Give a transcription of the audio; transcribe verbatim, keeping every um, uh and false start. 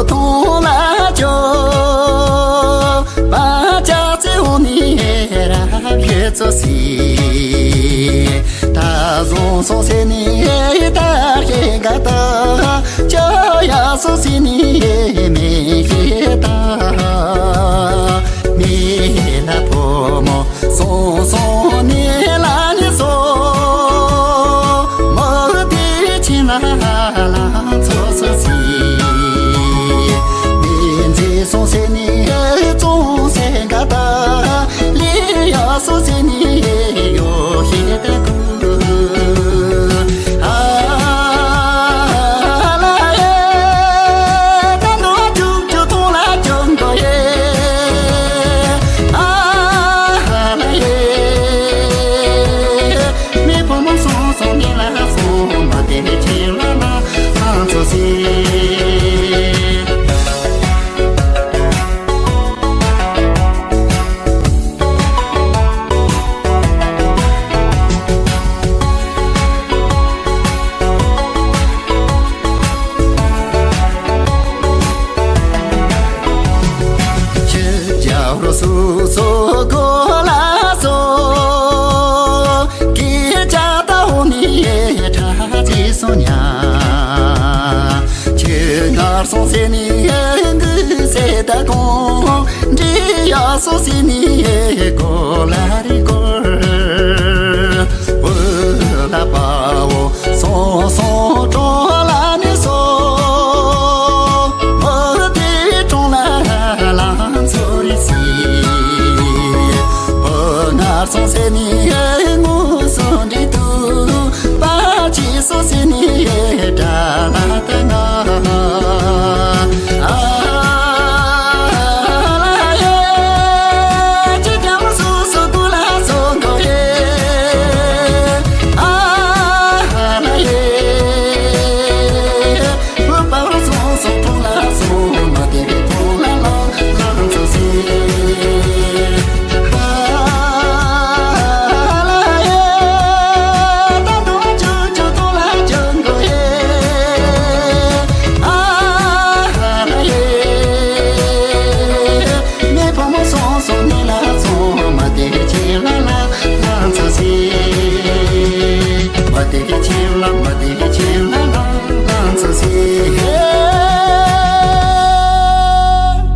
ཐོང་ལ་ཅོ། པ་ཅག་ཙེ་འོ་ནི་རབ་ཡེ་ཙོ་སི། ད་བཟུང་སོང་སེ་ནི་ད་ཧེ་ག་ད། ཅོ་ཡ་སོ་སི་ནི་མེ་ཧེ་ད། མེ་ལ་ཕོ་མོ། སོང་སོང་ནི་ལ་ནི་སོ། མོ་དེ་ཕྱི་ན་ལ་ཚོ་སོ་སི། མི་འཛི་སོང་སེ་ནི་ཙོང་སེ་ག་ད། ལི་ཡ་སོ་སི་ནི་ཡོ་ཧི་ད་གུ། ཨ་ལ་ཡེ། ད་ནོ་ཅུག་ཅུག་ཐོང་ལ་ཅུག་གོ་ཡེ། ཨ་ལ་ཡེ། མི་ཕོ་མོ་སོང་སོང་ནི་ལ་སོང་མ་དེ་ནི་ཆེ་ལ་ན་ཨང་ཚོ་སི། ཁྱེད་རྒྱ་རོ་སུ་སོ་གོ་ལ་སོ། ཀི་ཅ་ད་འོ་ནི་ཁྲ་ཅི་སོ་ཉ། ཁྱེད་ངར་སོང་སེ་ནི་གུ་སེ་ད་གོང་། འདྲི་ཡ་སོ་སི་ནི་གོ་ལ་རི་གོ། བུ་ལ་པ་འོ་སོང་སོང་ཀྲོ་